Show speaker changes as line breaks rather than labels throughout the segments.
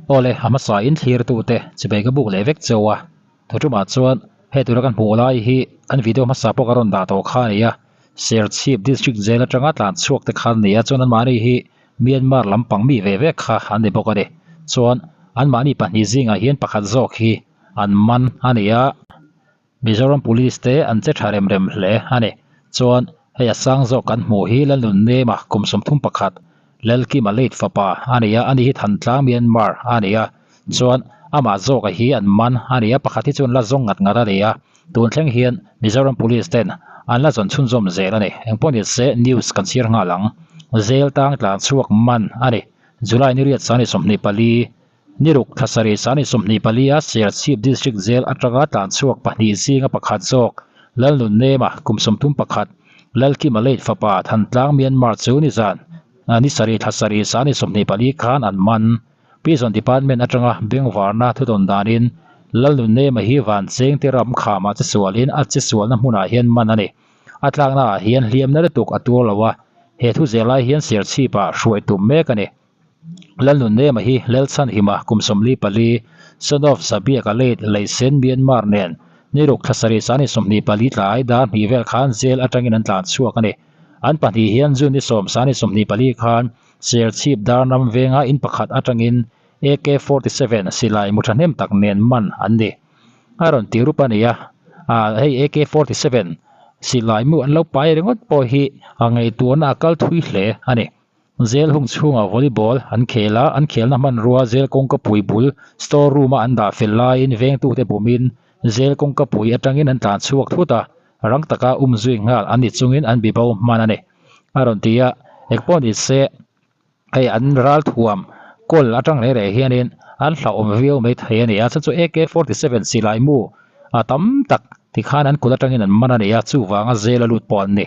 Awle, a hmasa in thlirtute chibei ka buk leh vek cheu a, thuṭumah chuan he tura kan hmuh lai hi an video hmasa pawh ka rawn dah tawh kha a ni a, Serchhip District Jail atanga tlan chhuak te kha an ni a, chuan anmahni hi Myanmar lampang mi ve vek kha an ni bawk a ni. Chuan anmahni pahnih zingah hian pakhat zawk hi an man a ni a. Mizoram Police te an che tha rem rem hle a ni. Chuan hei a sang zawk kan hmuh hi Lalnunnema kum 31 Lalkima late fapa a ni a, ani hi Thantlang Myanmar a ni a. Chuan amah zawka hi an man a ni a, pakhat hi chuan la zawng ngat ngat a ni a. Tun thleng hian Mizoram Police ten an la zawn chhunzawm zel a ni. Engpawh ni se news kan chhiar nghal ang. Zel tang tlan chhuak man a ni. July ni riat sani 24. Ni ruk thla sarih sani 24 a Serchhip District Jail atanga tlan chhuak pahnih zinga pakhat zawk Lalnunnema kum 31 Lalkima late fapa Thantlang Myanmar chu nizan ni sarih thla sarih sani 24 khan an man. Prison Department atanga bengvarna thudawn danin Lalnunnema hi Vancheng te ram khamah che sualin a che sualna hmunah hian man a ni. A tlakna ah hian hliamna lutuk a tuar lo a, he thu zel lai hian Serchhip ah hruai tum mek a ni. Lalnunnema hi Lalchhanhima kum 44, son of Zabiaka late Leisen Myanmar nen ni ruk thla sarih sani 24 tlai dar hnih vel khan jail atangin an tlan chhuak a ni. An pahnih hian June ni sawm sani 24 khan Serchhip Darnam venga in pakhat atangin AK-47 silai mu thahnem tak nen man an ni. A rawn ti rup a ni a, hei AK-47 silai mu an lo pai ringawt pawh hi a ngaihtuahna a kal thui hle a ni. Zel hung chhungah volleyball an khel a, an khelna hmanrua zel kawngka pui bul store room a an dah fel laiin vengtute bumin zel kawngka pui atangin an tlan chhuak thut a, rang taka um zui nghal an ni chungin an bibo hman a ni. A rawn ti a, engpawh ni se hei an ral thuam kawl atang reng reng hianin an hlauhawm viau mai thei a ni a, chu chu AK-47 silai mu a tam tak tikhan an kut atangin an man a ni a, chuvanga zel a lut pawh an ni.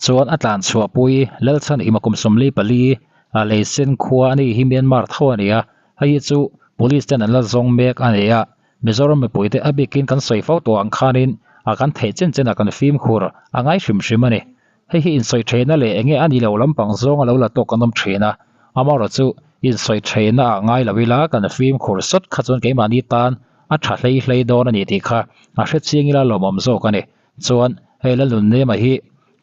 Chuan a tlan chhuahpui Lalchhanhima kum 44 a leisen khua a nih hi Myanmar tho a ni a, hei hi chu Police ten an la zawng mek a ni a, Mizoram mipuite a bikin kan sawi fo tawh ang khanin a kan theih chen chen a kan fimkhur a ngai hrim hrim a ni. Hei hi insawi theihna leh enge a ni lo lampang zawng a lo la tawk an awm thin a, amaherawh chu insawi theihna ah ngai lo ila kan fimkhur sawt kha chuan keimahni tan a tha hlei hlei dawn a ni tih kha a hrechiang ila lawmawm zawk a ni. Chuan hei Lalnunnema hi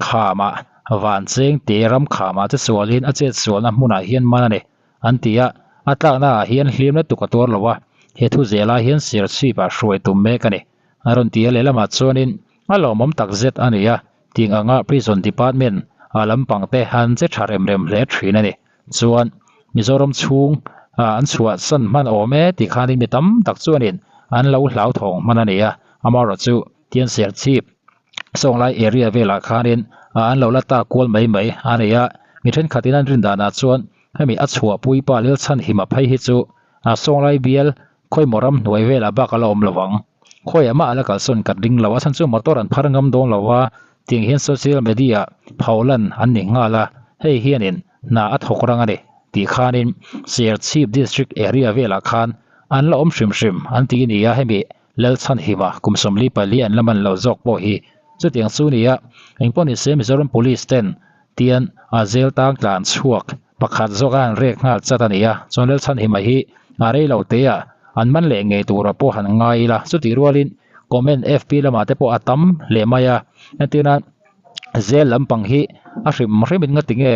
khamah van cheng te ram khamah che sualin a chet sualna hmunah hian man a ni an ti a, a tlakna ah hian hlimna tuk a tuar lo a, he thu zelah hian Serchhip ah hruai tum mek a ni. A rawn ti a lehlamah chuanin a lawmawm tak zet a ni a, ting anga Prison Department a lampang te an che tha rem rem hle thin a ni. Chuan Mizoram chhung an chhuah san hman awm e tih khanin mi tam tak chuanin an lo hlauthawng hman a ni a, amaherawhchu Tian Serchhip Sawnglai area velah khanin an lo la ta kual mai mai a ni a, mi thenkhatin an rin danah chuan hemi a chhuahpui pa Lelchhanhima phei hi chu Sawnglai bial khawimaw ram hnuai velah bak a la awm lo ang. Khawiah mah a la kalsawn kan ring lo a chhan chu motor an phar ngam dawn lo a, tiang hian social media pholan an ni nghal a, hei hianin hna a thawk rang a ni tih khanin Serchhip District area velah khan an la awm hrim hrim an ti a ni a, hemi Lalchhanhima kum 44 an la man lo zawk pawh hi chutiang chu nia engpawh ni se Mizoram Police ten tian a zel tang tlan chhuak pakhat zawk a an rek nghal chat a ni a, chuan Lalchhanhima hi a rei lo te ah an man leh ngei tura pawh han ngai ila chutih rualin comment FB lamah te pawh a tam leh mai a, entirna zel lampang hi a hrim hrimin ngatinge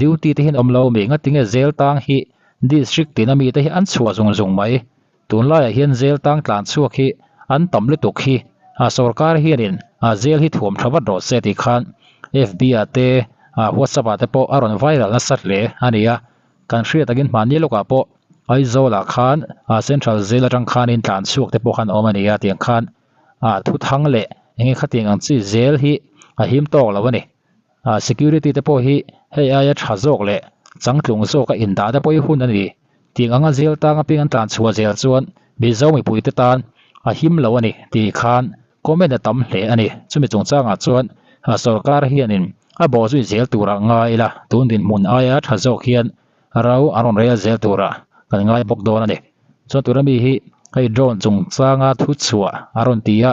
duty te hian awm lo mi ngatinge zel tang hi district tina mite hi an chhuah zung zung mai. Tunlaiah hian zel tang tlan chhuak hi an tam lutuk hi a sorkar hianin a zel hi thuam tha vat rawh se tih khan FB ah te WhatsApp ah te pawh a rawn viral nasa hle a ni a, kan hriat takin hmanni lawkah pawh Aizawl ah khan Central Jail atang khanin tlan chhuak te pawh khan awm a ni a tiang khan thu thang leh enge khatiang ang chi zel hi a him tawk lo a ni. Security te pawh hi hei aia tha zawk leh changtlung zawka indah te pawh hi hun a ni. Tiang anga zel tang apiang an tlan chhuah zel chuan Mizo mipuite tan a him lo a ni tih khan comment a tam hle a ni. Chumi chungchangah chuan sorkar hianin a bawhzui zel turah ngai ila tun dinhmun aia tha zawk hian ro an rawn rel zel turah kan ngai bawk dawn a ni. Chuan tuna mi hi hei drone chungchanga thu chhuah a rawn ti a,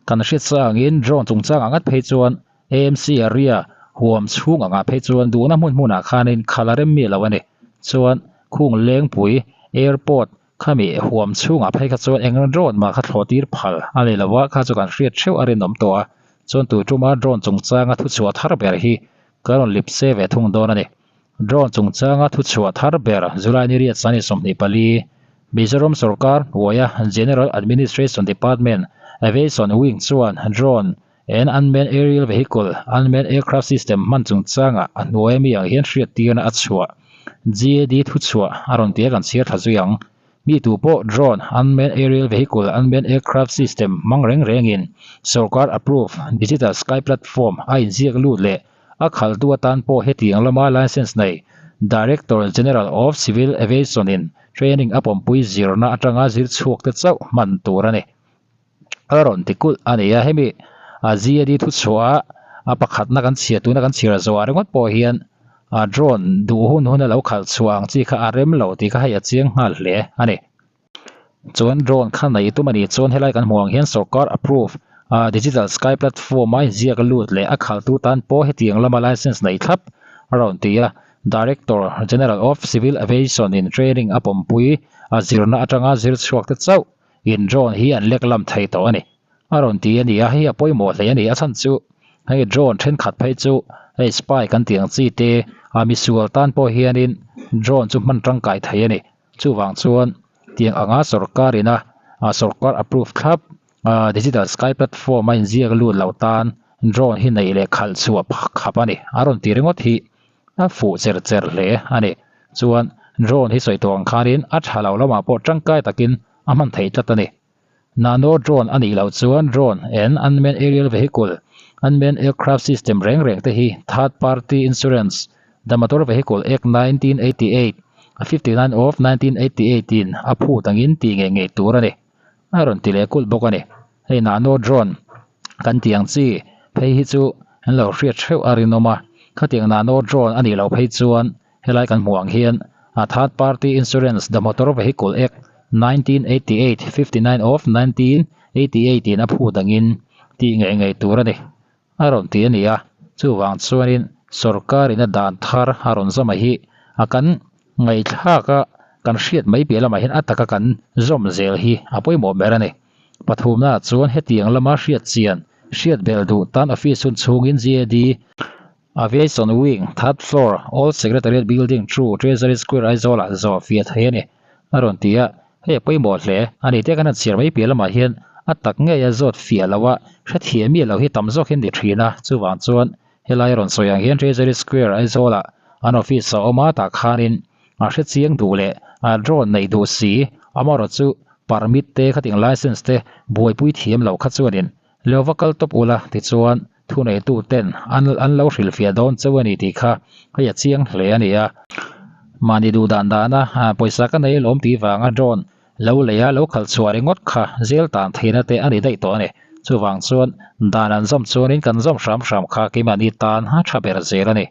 kan hriat sa angin drone chungchangah ngat phei chuan AMC area huam chhung angah phei chuan duhna hmun hmunah khanin khal a rem miah lo a ni. Chuan khung lengpui Airport khami huam chhungah phei kha chuan eng drone mah kha thlawh tir phal a ni lo a, kha chu kan hriat theuh a rinawm tawh a, chuan tu tuma drone chungchanga thuchhuah thar ber hi ka rawn lip se ve thung dawn a ni. Drone chungchanga thuchhuah thar ber July ni riat sani 24, Mizoram sorkar hnuaia General Administration Department Aviation Wing chuan drone and unmanned aerial vehicle, unmanned aircraft system hman chungchangah a hnuaia mi ang hian hriattirna a chhuah. GAD thuchhuah a rawn ti a kan chhiar thla zui ang. Mi tu pawh drone, unmanned aerial vehicle, unmanned aircraft system hmang reng rengin sorkar approve digital sky platform a inziak lut leh a khalhtu atan pawh hetiang lama license nei Director General of Civil Aviation in training a pawmpui zirna atanga zir chhuak te chauh hman tur a ni. A rawn ti kulh a ni a, hemi a GAD thuchhuah a pakhatna kan chhiar tuna kan chhiar zawh ringawt pawh hian a drone duh hun hun a lo khalh chhuah ang chi kha a rem lo tih kha hei a chiang nghal hle a ni. Chuan drone kha nei tum a nih chuan helai kan hmuh ang hian sorkar approve a digital sky platform a inziak lut leh a khalhtu tan pawh hetiang lama license nei thlap a rawn ti a, Director General of Civil Aviation in training a pawmpui a zirna atanga zir chhuak te chauh in drone hi an lek lam thei tawh a ni. A rawn ti a ni a, hei a pawimawh hle a ni. A chhan chu hei drone thenkhat phei chu hei spy kan tih ang chi te a misual tan pawh hianin drone chu hman tangkai thei a ni. Chuvang chuan tiang anga sorkar ina sorkar approve thlap digital sky platform a inziak lut loh tan drone hi neih leh khalh chhuah khap a ni. A rawn ti ringawt hi a fuh cher cher hle a ni. Chuan drone hi sawi tawh ang khanin a tha lo lamah pawh tangkai takin a hman theih tlat a ni. Nano drone a nih loh chuan drone and unmanned aerial vehicle, unmanned aircraft system reng reng te hi third party insurance, the Motor Vehicle Act 1988, 59 of 1988 in a phut angin tih ngei ngei tur a ni. A rawn ti leh kulh bawk a ni. Hei nano drone kan tih ang chi phei hi chu an lo hriat theuh a rinawm a, khatiang nano drone a nih loh phei chuan Helai kan hmuh ang hian a Third Party Insurance The Motor Vehicle Act, 1988, 59 of 1988 in a phut angin tih ngei ngei tur a ni a rawn ti a ni a. Chuvang chuanin sorkarin a dan thar a rawn zawm a hi a kan ngaihthlak a kan hriat mai piah lamah hian a taka kan zawm zel hi a pawimawh ber a ni. Pathumnaah chuan hetiang lama hriat chian hriat belh duh tan office hun chhungin GAD Aviation Wing, Third Floor, Old Secretariat Building, True, Treasury Square, Aizawl-ah zawh fiah thei a ni, a rawn ti a. Hei a pawimawh hle. A ni te kan han chhiar mai piah lamah hian a tak ngei a zawt fiah lo a, hrethiam miah lo hi tam zawk hi an ni thin a. Chuvang chuan helai a rawn sawi ang hian Treasury Square, Aizawl-ah an office a awm a, tah khanin a hre chiang duh leh a drone neih duh si, amaherawh chu permit te khatiang license te buaipui thiam loh kha chuanin Lo va kal tawp ula tichuan thuneitu ten an an lo hrilhfiah dawn cheu a ni tih kha hei a chiang hle a ni a. Mahni duh dan dana pawisa ka nei alawm tih vanga drone lo lei a lo khalh chhuah ringawt kha zel tan theihna te a ni daih tawh a ni. Chuvang chuan dan an zawm chuanin kan zawm hram hram kha keimahni tan a tha ber zel a ni.